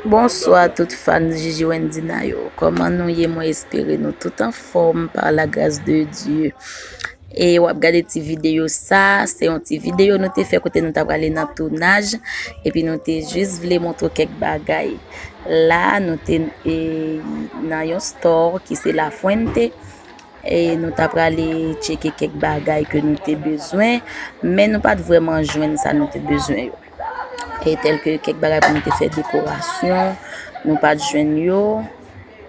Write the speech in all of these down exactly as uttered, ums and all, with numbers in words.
Bonswa tout fan Gigi Wendina yo. Kòman nou ye? Mwen espere nou tout anfòm par la grâce de Dieu. E w ap gade ti videyo sa, se yon ti videyo nou te fè kote nou ta prale nan tounaj, epi nou te jis vle montre kèk bagay. La, nou te e, nan yon store ki se La Fuente, e nou ta prale tcheke kèk bagay ke nou te bezwen, men nou pa t vrèman jwenn sa nou te bezwen yo. E tèlke kèk bagay pou nou te fè dekorasyon, nou pa t jwenn yo.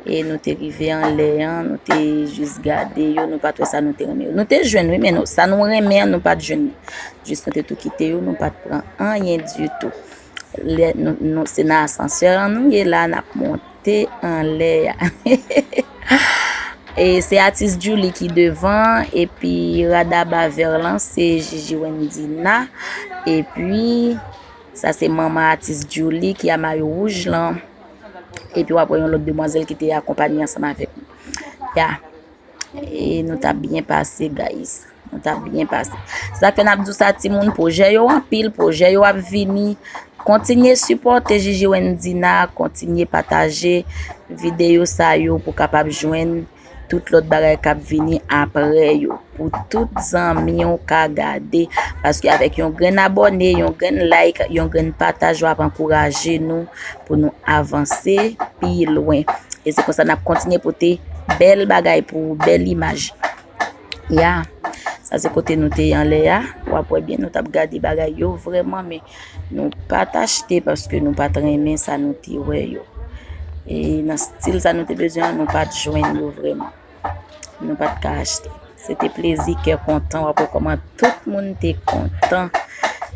E nou te rive anlè an, nou te jis gade yo, nou pa t wè sa nou te renmen yo. Nou te jwenn, wi, men nou, sa nou renmen an, nou pa t jwenn li. Jis nou te tou kite yo, nou pa t pran anyen ditou. Lè, nou, nou, se nan asansè an nou ye la, n ap monte anlè a. E se atis Djouly ki devan, epi Radaba vè lan, se Gigi Wendina, epi sa se manman atis Djouly ki a mayo wouj lan. Epi w ap wè yon lòt demwazèl ki te akonpanye ansanm avèk nou. Ya. E nou t ap byen pase, guys. Nou t ap byen pase. Se sa k fè n ap di w sa, timoun, pwojè yo anpil, pwojè yo ap vini. Kontinye sipòte Gigi Wendina, kontinye pataje videyo sa yo pou kapab jwenn tout lòt bagay k ap vini apre yo. Pou tout zanmi w ka gade. Paske avèk yon grenn abòne, yon grenn like, yon grenn pataj, w ap ankouraje nou pou nou avanse pi lwen. E se konsa n ap kontinye pote bèl bagay pou ou, bèl imaj. Ya, sa se kote nou te ye anlè a. W ap wè byen, nou t ap gade bagay yo vrèman, men nou pa t achte paske nou pa t renmen sa nou te wè yo. E nan stil sa nou te bezwen an, nou pa t jwenn yo vrèman. Nou pa t ka achte. Se te plezi, kè kontan, w ap wè kòman tout moun te kontan.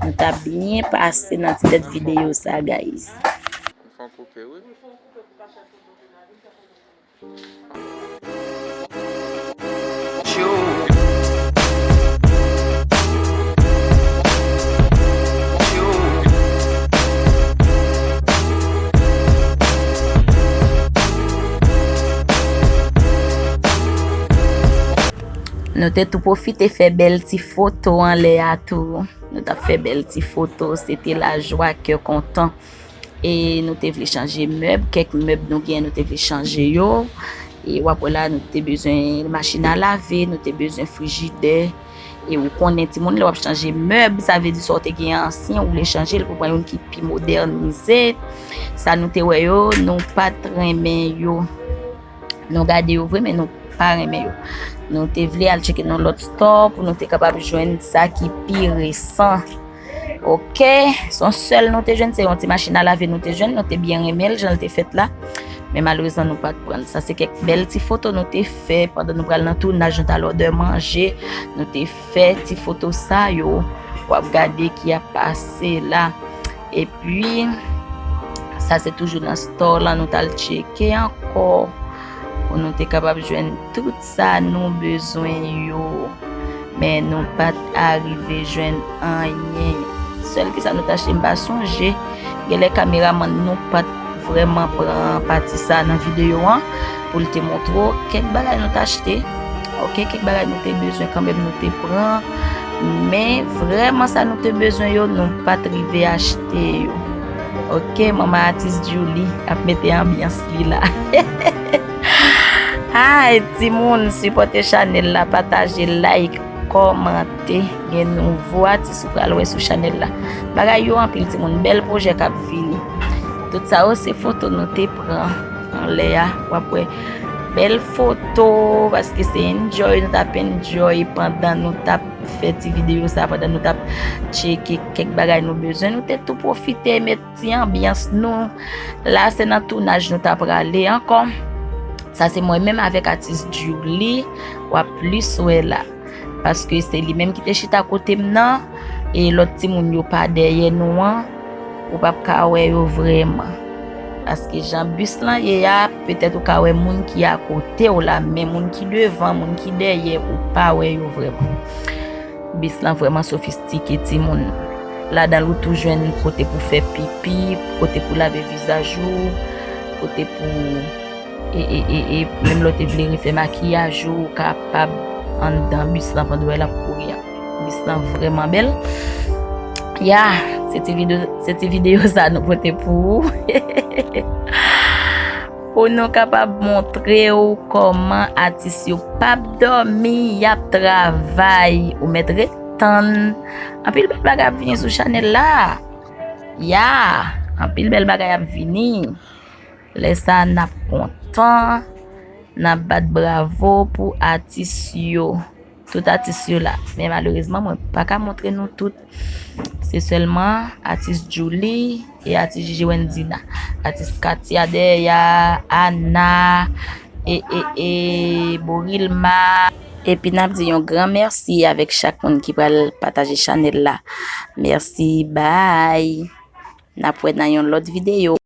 Nou t ap byen pase nan ti tèt videyo sa, guys. Fè yon koupe, wi. Nou te tou pwofite fè bèl ti foto anlè a tou. Nou t ap fè bèl ti foto, se te lajwa, kè kontan. E nou te vle chanje mèb, kèk mèb nou gen, nou te vle chanje yo. E w ap wè la, nou te bezwen machin a lave, nou te bezwen frijidè. E ou konnen, timoun, lè w ap chanje mèb, sa vle di sa w te gen ansyen, ou vle chanje l pou pran youn ki pi modènize. Sa nou te wè yo, nou pa t renmen yo. Nou gade yo vre, men nou pa renmen yo. Nou te vle al tcheke nan lòt store pou nou te kapab jwenn sa ki pi resan. Oke, se yon sèl nou te jwenn, se yon ti machin a lave nou te jwenn, nou te byen renmen l, jan l te fèt la. Men malerezman, nou pa t pran l. Sa se kèk bèl ti foto nou te fè pandan nou pral nan tounaj, nou t al òdè manje. Nou te fè ti foto sa yo. W ap gade ki ap pase la. Epi, sa se toujou nan store lan nou t al tcheke ankò pou nou te kapab jwenn tout sa nou bezwen yo. Men nou pa t arive jwenn anyen. Sèl ki sa nou t achte, m pa sonje. Genlè kameramann nou pa t vrèman pran pati sa nan videyo an pou l te montre w kèk bagay nou t achte. Oke, kèk bagay nou te bezwen kanmenm, nou te pran. Men vrèman sa nou te bezwen yo, nou pa t rive achte yo. Oke, manman atis Djouly ap mete anbyans li la. Hi, timoun, sipòte chanèl la, pataje, like, kòmante. Gen nouvo atis ou pral wè sou chanèl la. Bagay yo anpil, timoun, bèl pwojè k ap vini. Tout sa yo se foto nou te pran anlè a. W ap wè bèl foto, paske se enjoy, nou t ap enjoy pandan nou t ap fè ti videyo sa, pandan nou t ap tcheke kèk bagay nou bezwen. Nou te tou pwofite met ti anbyans nou. La, se nan tounaj nou t ap prale ankò. Sa se mwen menm avèk atis Djouly, w ap plis wè la. Paske se li menm ki te chita kote m nan, e lòt timoun yo pa dèyè nou an, ou p ap ka wè yo vrèman. Paske jan bis lan ye a, petèt ou ka wè moun ki akote w la, men moun ki devan, moun ki dèyè, ou pa wè yo vrèman. Bis lan vrèman sofistike, timoun. Ladan l ou tou jwenn kote pou fè pipi, kote pou lave vizaj ou, kote pou e, e, e, e menm lè w te vle refè makiyaj ou, ou kapab anndan bis lan pandan w wè l ap kouri an. Bis lan vrèman bèl. Ya, se ti videyo, se ti videyo sa nou pote pou ou. Pou nou kapab montre w kòman atis yo p ap dòmi, y ap travay. Ou mèt ret tann. Anpil bèl bagay ap vini sou chanèl la. Ya, anpil bèl bagay ap vini. Lè sa a, n ap kontan, n ap bat bravo pou atis yo. Tout atis yo la. Men malerezman, mwen pa ka montre nou tout. Se sèlman atis Djouly e atis Gigi Wendina. Atis Katia dèyè a, Ana, e, e, e, Borilma. Epi n ap di yon gran mèsi avèk chak moun ki pral pataje chanèl la. Mèsi, bye. N ap wè nan yon lòt videyo.